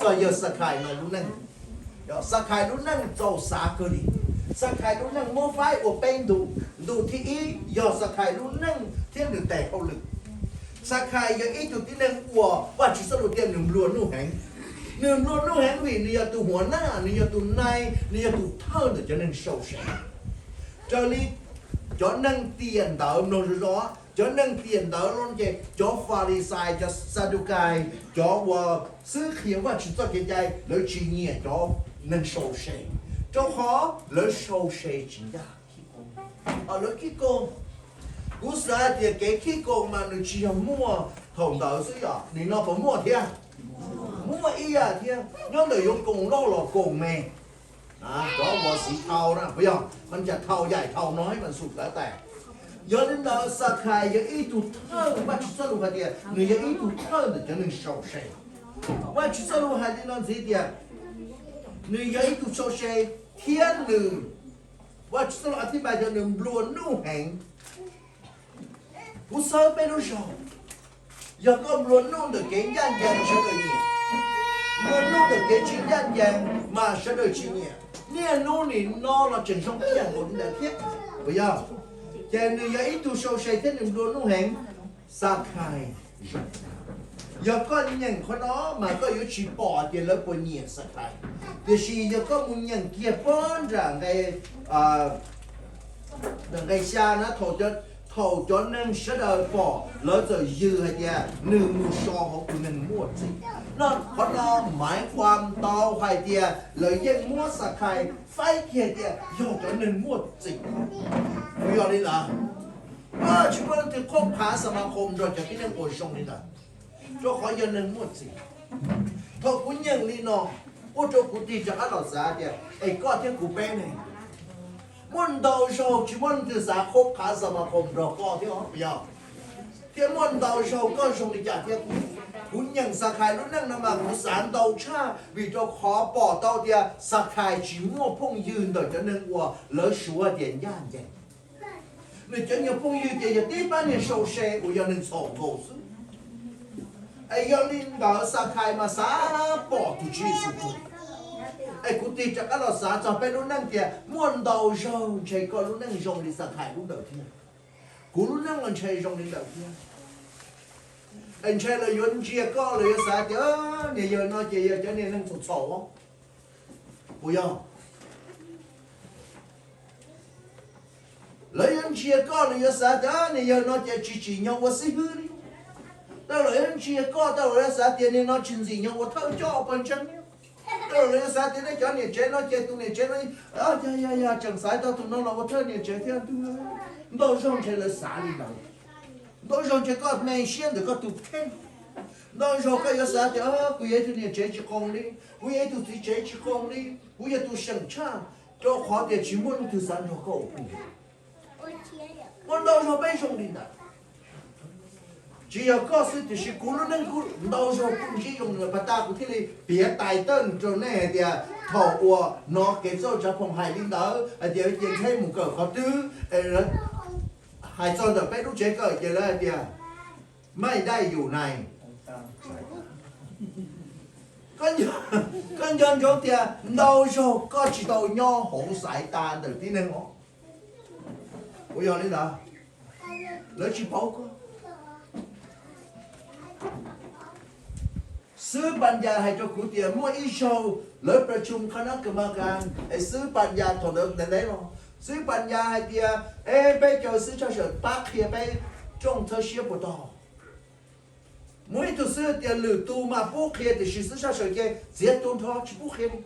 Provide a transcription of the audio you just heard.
txog yawg Xakhais no lub neej. Xakhais lub neej txaus xav kawg li. Xakhais lub neej muab faib ua peb ntu. Ntu thib ib yog Xakhais lub neej thiab nws tes hauj lwm. Xakhais yog ib tug tib neeg uas Vajtswv txoj lus tias nws nplua nuj heev. Nws nplua nuj heev vim nws yog tus huas naj, nws yog tus nai, nws yog tus thawj ntawm cov neeg sau se. Raws li cov neeg tiam ntawd mloog zoo zoo, cov neeg tiam ntawd no ces cov Falixais, cov Xadukais, cov uas xwb qhia Vajtswv txoj kev cai, lawv tsis nyiam cov neeg sau se, rau qhov lawv sau se tsis ncaj. Lawv khib koos. Kuv xav tias kev khib koos mas nws tsis yog muaj thaum ntawd xwb, yog nim no puas muaj thiab? Muaj ib yam thiab, nyob ntawm yuav koos loj los koos me, cov uas xiv thau na, puas yog? Mas cas thau yaim thau no mas xum kav tais. Yog li ntawd Xakhais yog ib tug thawj, Vajtswv txoj lus hais tias nws yog ib tug thawj ntawm cov neeg sau se. Vajtswv txoj lus hais li no ntxiv tias nws yog ib tug sau se thiab nws, Vajtswv txoj lus a thib pais tias nws nplua nuj heev. Kuv xawb peb lub zog, yog koj nplua nuj ntawm kev ncaj ncees sawv daws nyiam, nplua nuj ntawm kev tsis ncaj ncees mas sawv daws tsis nyiam. Niaj hnub nim no los tseem zoo ib yam nkaus li ntawd thiab, puas yog? Ces nws yog ib tug sau se thiab nws nplua nuj heev. Xakhais zoo. Yog koj nyeem qhov no mas koj yuav tsis pom tias lawv puas nyiam Xakhais. Tiam sis yog koj mus nyeem kiag pob nram nqe, nram nqe xya na, thaum cov neeg sawv daws pom lawv txawm yws hais tias nws mus so hauv tus neeg muaj txim. No qhov no maiv qhuam tau hais tias lawv yeej muab Xakhais faib kiag tias yog cov neeg muaj txim. Puas yog li ntawd? Tsis muaj leej twg qhuab qhav xa ma qhos nrog cov tib neeg uas zoo li ntawd, rau qhov yog neeg muaj txim. Thaum kuv nyeem li no, ua rau kuv tig rov qab los xav tias es koj thiab kuv peb ne, muaj ntau zaug tsis muaj leej twg xav qhuab qhav xa ma qhos nrog koj thiab os, puas yog? Thiab muaj ntau zaug koj zoo li cas thiab kuv. Kuv nyeem Xakhais lub neej no mas kuv xav ntau tshaj vim rau qhov pom tau tias Xakhais tsis muaj phooj ywg ntawm cov neeg uas lawv suav tias ncaj ncees. Nws cov nyuag phooj ywg ces yog tib pab niag sau se uas yog neeg txhaum nkaus xwb. Es yog li ntawd Xakhais mas xav pom tus Tswv Yexus tug. Es kuv tig rov qab los xav txog peb lub neej tias muaj ntau zaug ntshe koj lub neej zoo li Xakhais lub ntawd thiab. Kuv lub neej los ntshe zoo li ntawd thiab. Es ntshe lawv yuav ntsia koj, lawv yuav xav tias niag yawg no ces yog cov niag neeg txhaum txhaum, puas yog? Lawv yuav ntsia koj, lawv yuav xav tias niag yawg no ces tsis tsim nyog ua xib hwb li. Tej zaum lawv yuav ntsia koj, tej zaum lawv yuav xav tias niag no tsis ntxim nyog ua thawj coj pawg ntseeg li. Tej zaum lawv yuav xav tias nej cov niam tsev no ces tus niam tsev no, yog yog yog tseem xaiv tau tus no los ua thawj niam tsev thiab. Ntau zaug ntshe lawv xav li ntawd. Ntau zaug ntshe koj me siab ntawm koj tus kheej. Ntau zaug koj yuav xav tias kuv yog ib tug niam tsev tsis qoos li, kuv yog ib tug txiv tsev tsis qoos li, kuv yog tus seem tshaj, rau qhov tias tsis muaj leej twg xav nrog koj ua phooj ywg. Muaj ntau zaug peb zoo li ntawd. Tsis yog koj xwb tiam sis kuv lub neej kuj ntau zaug kuj ntsib zoo li ntawd, pas tas kuv thiaj li piav tais tawj rau nej hais tias thaum uas hnov kev txawj tsav phoom hais li ntawd hais tias cia ntshe mus kawm qhov twg, hais txog ntawm peb lub tsev kawm ces lawv hais tias maj dai yus nai. Koj nco ntsoov tias ntau zaug koj tsis tau nyob hauv xaiv tas ntawm tib neeg os. Puas yog li ntawd? Lawv tsis paub koj. Xib hwb Pas Ncas hais rau kuv tias muaj ib zaug lawv pla tshum qhab nab kawg mas kas es xib hwb Pas Ncas thaum ntawd ntev ntev los, xib hwb Pas Ncas hais tias es peb cov xib hwb tshaj sawm pab qhia peb rooj txhawb siab puas tau. Muaj ib tug xib hwb tias lwm tus mas pub qhia tiam sis xib hwb tshaj sawm ces txiav tu nrho tsis pub qhia li.